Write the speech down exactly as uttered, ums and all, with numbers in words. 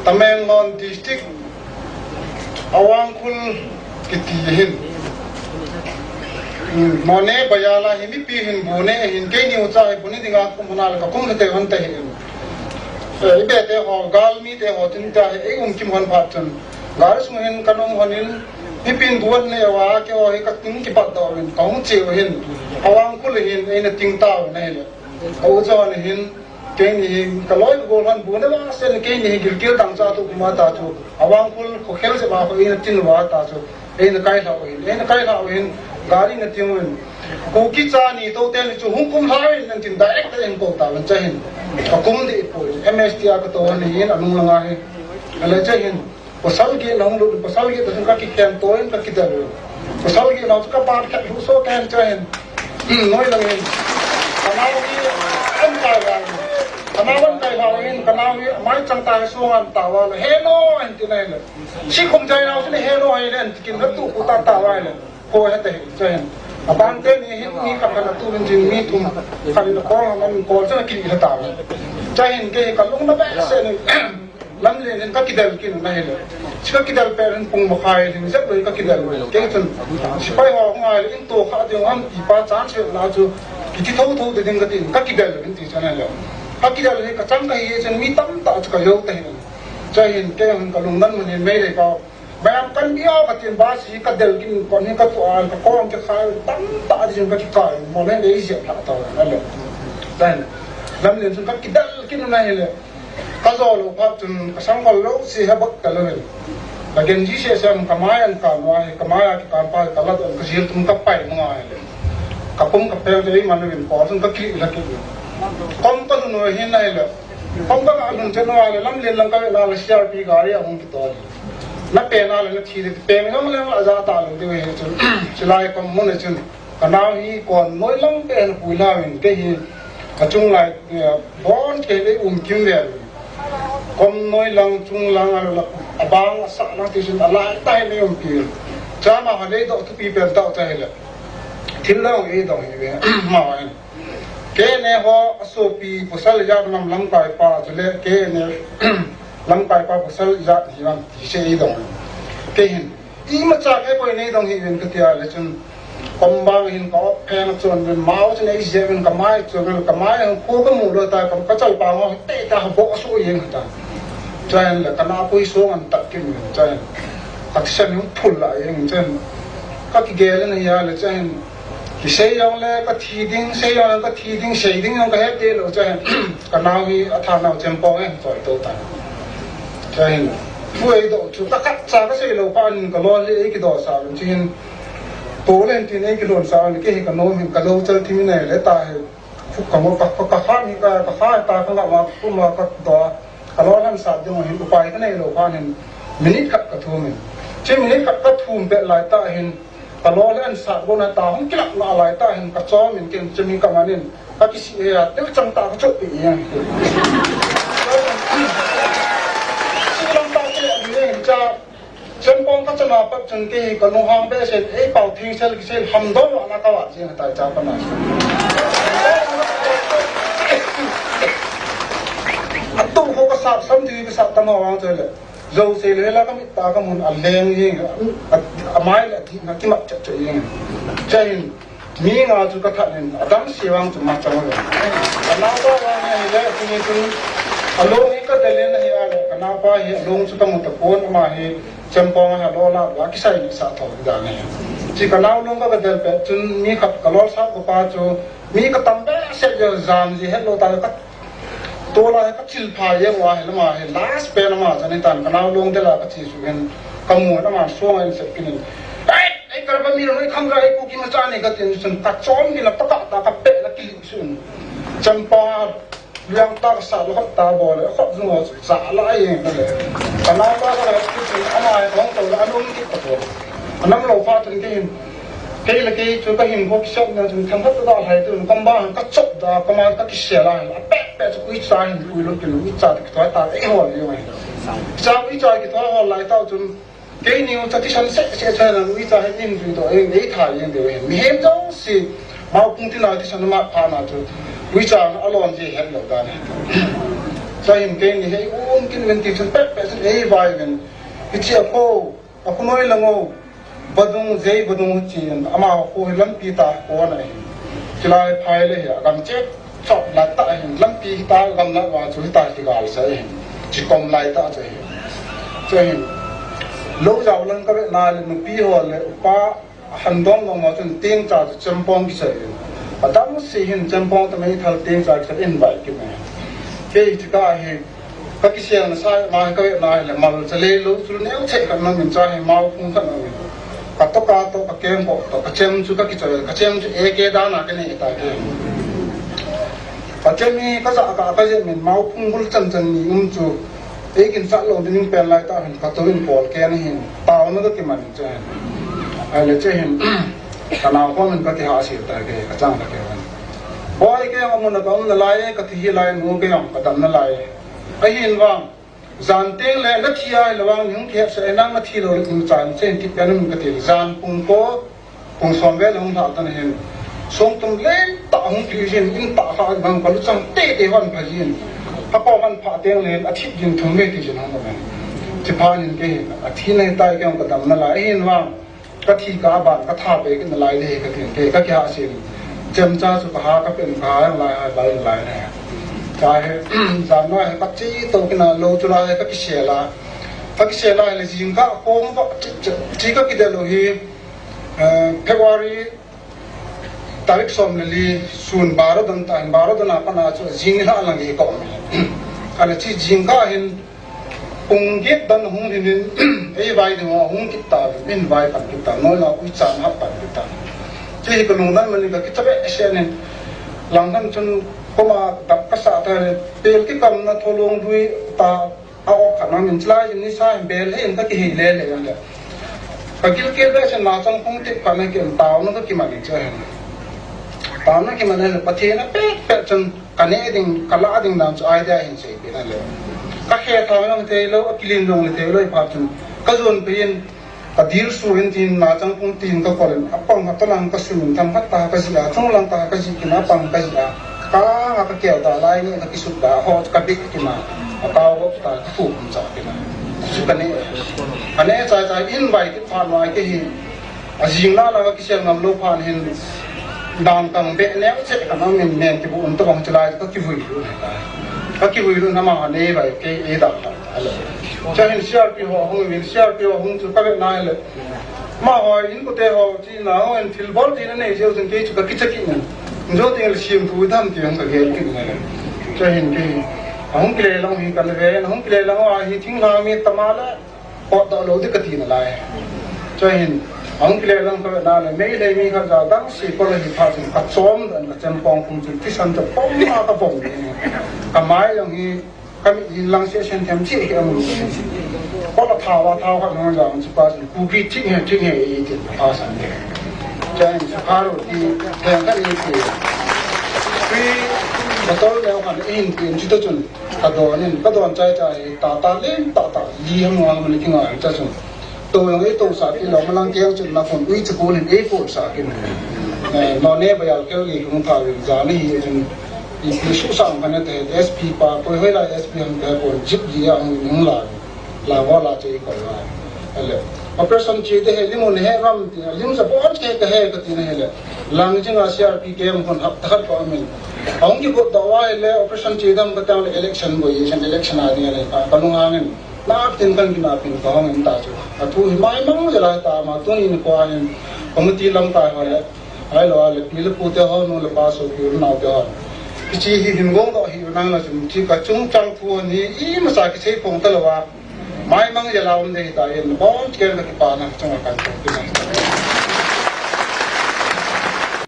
Tamenglong District, Awangkhul kiti hin. Hmm, Mone Bayala hi mipi hin bu ne hin keini ucha hi bu ne dinga kum hon a le ka kum hite hon te hin. Eh, i be te ho, gal mi te ho tin ta hi, ei um kim hon phat chun. Gal sung hin kan um hon in, mipin bu hon ne wa ke ho hi ka ting kipat do hin, ka hung che hin. Awangkhul hin, ei na ting ta hin, ei le. Ka ucha hon hin, Keini hi ka loi ka gol hon bu ne vang sen keini hi gilkel dang cha tu kuma ta chu. Awangkhul kho khel se ba ko ina tin wa ta chu. Eina kai hlau hin. Eina kai hlau hin. Gari na tin win. Kuki cha ni to te ni chu hung kum hlau in nan tin direct in ko ta wan cha hin. Ka kum de po. M S T a ka to ni hin anung langa hi. Ale cha hin. Pasal gate na hung lut, pasal gate na hung ka kikhen to in ka kidel. Pasal gate na chu ka ban khat lut so kan cha hin. Hmm, noi lang hin. Ka nau hi an kai lang. Ka nau an kai lang hin, ka nau hi mai chang ta hi so an ta wa le. He no an ti nai le. Si kum jai nau si le he no ai le an ti kin ka tu ku ta ta wa le. Ko he te cha hin. Aban te ni hin ni ka ka na tu min jin ni tum. Ka ni ko an ko cha ki he ta. Cha hin ke ka lung na ba se ni. Lamlen in ka kidel kin na hile. Chi ka kidel pe rin pung makhai rin zep loi ka kidel loi. Kei chun sipai ho ngai le in to kha ding ham ti pa chan se la chu kiti tho tho de ding ka tin ka kidel rin ti chan le. Ka kidel hi ka chang ka hi chun mi tam ta chu ka yo ta hin. Cha hin kei hin ka lung nan mun hin mei le ka. Bayam kan bi o ka tin ba si ka del kin kon hin ka tu an ka kon ke khai tam ta di jun ka ki kai mo le le zep la ta le. Cha hin. Lamlen chun ka kidel kin na hile. Ka zo lo phat chun ka sang kol lo si ha bak ta lo hin. Ka gen ji se sem ka mai an ka nua hi ka mai a ki kan pa ka lat an ka zil tum ka pai mo ngai le. Ka pum ka pel te man lo hin ko chun ka ki la ki. Kom ka nu no hin nai le. Kom ka ka nun chen nua le lamlen lang ka la la C R P gari a hung ki to. Na pe na le na thi le pe mi no le la ja ta lo de he chun. Chilai kom mo ne chun. Ka nau hi kon noi lang te hen pui nau in kei hi ka chung lai, eh, bon kei le um kim ve. Kom noi lang chung lang a la a bang a sa lang ti sin a lai ta hi le um kim. Cha ma ha le do tu pi pen tau cha hi le. Thil lang e do hi ve. Ma wa in. Ke ne ho a so pi pasal ya nam lam kai pa chu le ke ne lam kai pa pasal ya hi lam ti se e do. Ke hin. Imacha kei koi nei dong hi ven ka tia le chun. Kom bang hin ka op phen chun ven mau chun ei je ven ka mai chun ven ka mai hung ko ka mu lo ta ka ka chal pa ngo te ta bo su yeng ta. Chuan le ka na pui so ngan tak kin ven chuan. Ka thisan hung phul la yeng chuan. Ka kigel na ya le chuan. Kisei jong le ka thi ding, sei jong le ka thi ding, sei ding jong ka het te lo chuan. Ka nau hi a tha nau chem pong e choi to ta. Chuan. Pui do chu ka khat cha ka sei lo pa an ka lo le ei ki do sa lo chin. To len tin ei ki lon sa lo ke hi ka nom hin ka lo chal thi mi nei le ta hi. Khu ka mo ka, ka, ka kha ni ka, ka kha ta ka nga ma khu ma ka do. Ka lo lan sa ding hin upai ka nei lo pa hin. Minute khat ka thum hin. Chi minute khat ka thum pe lai ta hin. Ka lo le an sa go na ta hung kilak na lai ta hin ka chom in ken chemi ka manin. Ka kisi e ya, te chang ta ka chop pi yang. Chang ta ke ni cha. Chen pong ka chama pat chun ke ka nu hang be sen ei pau thing sel ki sel ham don wa na ka wa jing ta cha pa na. Atu ko ka sa sam ti ka sa ta ma wa che le. Zo se le la ka mit ta ka mun a leng hi a, a mai le ti na ki mat cha cha yin. Cha yin. Mi nga chu ka that nin, a dang si vang chu ma chang le. Ka nau pa vang hi le, chu ni chu, a long hi ka del in hi a le, ka nau pa hi, a long chu ka mu ta pon, ama hi, chem pong a lo la, wa ki sai ni sa tho da ni. Chi ka nau long ka ka del pe, chun mi khat ka lo sa ko pa chu, mi ka tam be se yo zam ji het lo ta ka Tola he ka thil pha jeng uva he lama he last pen ama chani tan ka nau long dela ka chi su hen ka mu na ma suang in sep kinin. Ai, ai kar ba mi lo kham ra ai ku ki ma chani ka tin sun ka chom ki na ta ta ta ka pe la ki sun. Champa liang ta sa lo ta bo le khot zung o sa la ai le. Ka nau ba ka la ki sun ama he hong to la anum ki ta ko. Anam lo pha tun ki hin. Kei le kei chu ka hin bok sap na chu thang khat da hai tu kam ba ka chop da ka ma ka ki se la la pe pe chu ui cha hin ui lo ki ui cha ki thoi ta ei hol ni mai. Cha ui cha ki thoi hol lai ta chun kei ni cha ti san se se cha na ui cha hin nin ui do ei ei tha yin de wen. Mi hem jong si mau kung ti na ti san ma pha na chu ui cha a lon ji het lo da ni. Cha hin kei ni hei un kin wen ti chun pe pe chu Ei vai ven, hichi a ko, a khunoi lang o, vadung, jei vadung chi in, ama khu hi lampi tah a kon ahi. Chulai phai le hi, a gam chet, chok lai tah hin, lampi hi ta gam lai va chu hi ta hi gal sa hin. Chi kom lai tah chu hi. Chu hin. Lo jao lang ka ve na le, nupi ho le, upa, a han dong dong ma chun ting cha chu chempong kisai in. A dang si hin chempong ta mai thal ting cha kisai in vai ki mai. Kei chi ka hi, ka kisel na sa, ma ka ve na le mal cha le lo chu neo che ka na min cha hi mau phung ka na min. Ka to ka to ka kem ko to ka chem chu ka kichoi, ka chem chu e ke da na ka ne ta ke. Ka chem hi ka za ka ka je min mau phung bul chan chan ni um chu. Ei kin sa lo ding pen lai ta hin ka to in pol ke na hin. Tao na ka ki man che. Ai le che hin. Ka nau ko min ka ti ha si ta ke, ka chang ka ke. Boi ke amun na ka um na lai, ka thi hi lai nu ke am ka dam na lai. Ahin vang. Jan teng le na thi ai le vang hung khe se nang na thi lo le kum chan chen ti pen min ka ti jan pung ko, pung som ve le hung thal tan hin. Song tum len ta hung thi jin in ta kha bang ka lu chang te te hon pha jin. A ko man pha teng le a thi jin thum ve ti jin hung ka men. Chi pha nin ke hin a thi nei tai ke hung ka dam na lai hin vang. Ka thi ka ban ka tha pe kin lai le ka tin ke ka kya sin. Chem cha chu ka ha ka pen ka ha lai ha lai lai ne. Ka he jan noi he ka chi to kin a lo chu lai he ka ki se la. Ka ki se la le jing ka ko mo chi ka ki de lo hi. Eh, February tarik som le li sun baro don ta baro don a pa na chu jing la lang hi ko. Ka le chi jing ka hin Pung get dan hung hin in, ei vai ding ho hung kit ta, min vai pan kit ta, noi la ui chan hap pan kit ta. Chi hi ka lung dan man ka kit ta be se nin. Lang dan chun koma dap ka sa ta le, pel ki kam na tholong dui ta, a ok kha na min chla in ni sa in bel he in ka ki hi le le yang le. Ka gil kel be se na chang kung tip ka na ki tao na ka ki man in che hen. Tao na ki man le Pathen a pek pek chun Ka ne ding, ka la ding dan chu idea hin sei peh na le. Ka khe thang jong thei lo, a kilin jong le thei lo, i phat chun. Ka jon peh in, ka dil su in tin, na chang pung tin ka kol in, a pang ka tolang ka sum in, tham khat ta ka ji a, chung lang ta ka ji kin, a pang ka ji a. Ka nga ka kel ta lai ni, ka kisut ta, ho ka bik kin a. A tao ho ta, ka thu kum cha kin a. Chu ka ne. Ka ne chai chai in vai ki phat mai ke hi. A jing la la ka kisel ngam lo phan hin dam kang be neo che ka nang min nen ki bu un to bang chilai ka ki vui lu. Ka ki vui lu na ma ne bai ke e da ka. Alo. Cha hin C R P ho hung min C R P ho hung chu ka be na le. Ma ho in ko te ho chi na ho in thil bol ti na nei jeu sun ke chu ka ki cha ki na. Jo ti le sim tu dam ti hung ka gel ki na le. Cha hin ke. Hung ki le long hi ka le ve, hung ki le long a hi thing na mi ta ma le. Pot doh lo ding ka ti na lai. Chua hin, hung kile lang ka na le, Meitei mi khat ja dang si ko le hi pha chin ka chom dan ka chem pong kum chin ti san to pong ma ka pong ni. Ka mai lang hi, ka mi hin lang se sen them chi hi am. Ko la thaw a thaw ka nong ja chi pa chin, ku ki chi he chi he i ti pa san ni. Chua hin, sa ka ro ti, he ka ni ti. Pi, ka tol le ka ni hin ti chi to chun. Ka don in, ka don chai chai, ta ta len, ta ta, li ham ngam ni ki ngai cha chun. To yong ei to sa ki lo, malang keng chun na kon, ui cha kon in, ei ko sa ki ni. Eh, no ne ba yal kel ki kung tha rin, ja ni hi chun, i, i su sang ka ne te, S P pa, ko hoi la S P ham te kon, jip ji ya hung, hung la, la wa la che ko la. Ele, operation chi te he, limun he ram, lim sa bon che ka he, ka ti na he le. Lang jing a C R P kem kon hap ta khat ko min. Hung ki ko da wa le, operation chi dam ka tang le election bo yi, election a ding le, ka, ka lung angin. Na tin kan kin a pin ka hong in ta chu. A thu hi mai mang je lai ta ma tu ni ko a in. Committee lam ta ho le. Ai lo a le pi le pu te ho nu le pa so pi nau te ho. Ki chi hi hin gong do hi nang la chun chi ka chung chang thu ni i ma sa ki sei phong ta lo wa. Mai mang je la um de ta in. Bon ken ka ki pa na chung kan chu ki na.